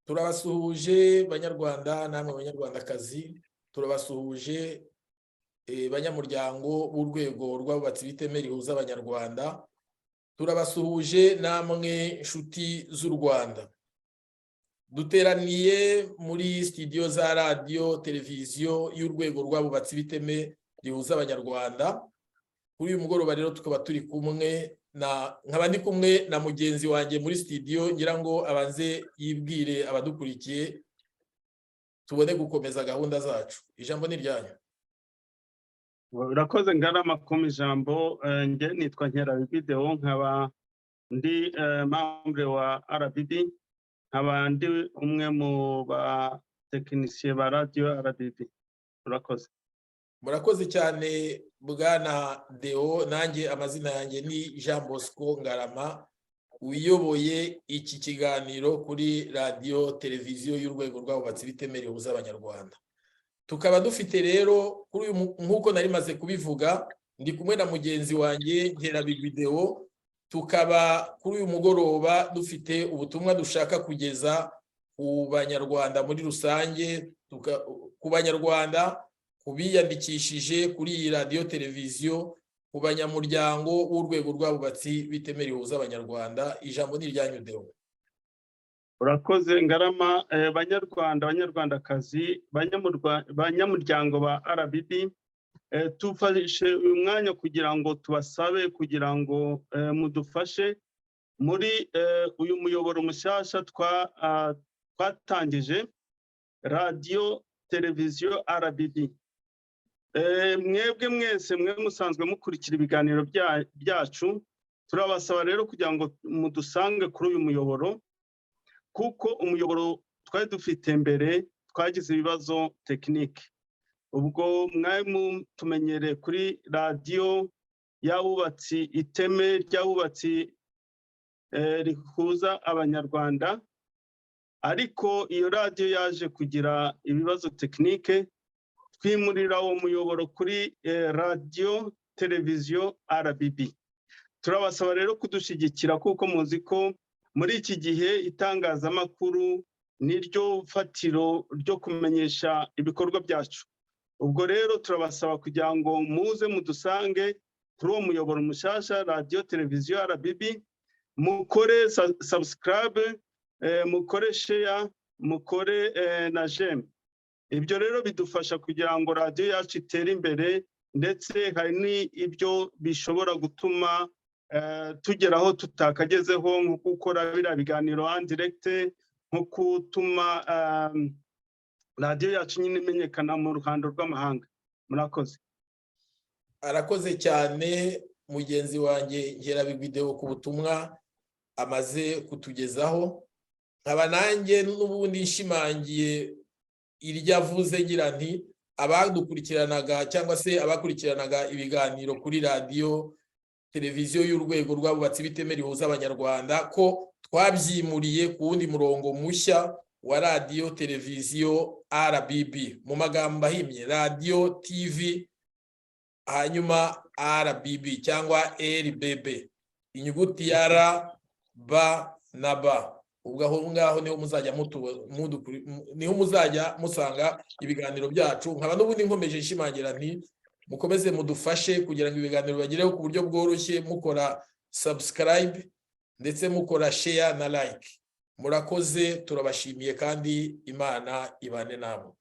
Turabasuhuje Banyarwanda namwe Banyarwandakazi, turabasuhuje banyamuryango b'Urwego rw'Abubatsi b'Iteme Rihuza Abanyarwanda, turabasuhuje namwe nshuti z'u Rwanda. Duteraniye muri studio za Radiyo Televiziyo y'Urwego rw'Abubatsi b'Iteme Rihuza Abanyarwanda. Kuri uyu mugoroba rero tukaba turi kumwe na, nkaba ndi kumwe na mugenzi wanjye muri studio. Ngira ngo abanze yibwire abadukurikiye, tubone gukomeza gahunda zacu. Ijambo ni iryanyu. Urakoze Ngarama kumpa ijambo. Njye nitwa Nkerabigwi Deo, nkaba ndi membre wa RBB, nkaba ndi umwe mu batekinisiye ba radiyo RBB. Urakoze. Murakoze cyane, bwana Deo. Nanjye amazina yanjye ni Jean Bosco Ngarama, uyoboye iki kiganiro kuri Radiyo Televiziyo y'Urwego rw'Abubatsi b'Iteme Rihuza Abanyarwanda. Tukaba dufite rero kuri uyu, nk'uko nari maze kubivuga, ndi kumwe na mugenzi wanjye Nkerabigwi Deo. Tukaba kuri uyu mugoroba dufite ubutumwa dushaka kugeza ku Banyarwanda muri rusange, ku Banyarwanda, ku biyandikishije kuri iyi radiyo televiziyo, ku banyamuryango b'Urwego rw'Abubatsi b'Iteme Rihuza Abanyarwanda. Ijambo ni iryanyu, Deo. Urakoze Ngarama. Banyarwanda, Banyarwandakazi, banyamuryango ba RBB, tufashe uyu mwanya kugira ngo tubasabe kugira ngo mudufashe muri uyu muyoboro mushyashya twatangije, Radiyo Televiziyo RBB. Mwebwe mwese mwe musanzwe mukurikira ibiganiro byacu, turabasaba rero kugira ngo mudusange kuri uyu muyoboro, kuko umuyoboro twari dufite mbere twagize ibibazo technique. Ubwo mwari mutumenyereye kuri radiyo y'abubatsi, Iteme ry'Abubatsi Rihuza Abanyarwanda, ariko iyo radiyo yaje kugira ibibazo technique, twimurira uwo muyoboro kuri Radiyo Televiziyo RBB. Turabasaba rero kudushyigikira, kuko muzi ko muri iki gihe itangazamakuru niryo fatiro ryo kumenyesha ibikorwa byacu. Ubwo rero turabasaba kugira ngo muze mudusange kuri uwo muyoboro mushyashya, Radiyo Televiziyo RBB, mukore subscribe, mukore share, mukore na j'aime. Ibyo rero bidufasha kugira ngo radiyo yacu itere imbere, ndetse hari n'ibyo bishobora gutuma tugeraho tutakagezeho, nko gukora biriya biganiro en direct, nko gutuma radiyo yacu nyine imenyekana mu ruhando rw'amahanga. Murakoze. Arakoze cyane mugenzi wanjye Nkerabigwi Deo ku butumwa amaze kutugezaho. Nkaba nanjye n'ubundi nshimangiye iryo avuze, ngira nti abadukurikiranaga cyangwa se abakurikiranaga ibiganiro kuri Radiyo Televiziyo y'Urwego rw'Abubatsi b'Iteme Rihuza Abanyarwanda, ko twabyimuriye ku wundi murongo mushya wa Radiyo Televiziyo RBB, mu magambo ahinnye Radiyo TV, hanyuma RBB cyangwa RBB, inyuguti ya R, B na B. Ubwo aho ngaho niho muzajya musanga ibiganiro byacu. Nkaba n'ubundi nkomeje nshimangira nti mukomeze mudufashe kugira ngo ibiganiro bagereho ku buryo bworoshye, mukora subscribe ndetse mukora share na like. Murakoze, turabashimiye kandi Imana ibane nabo.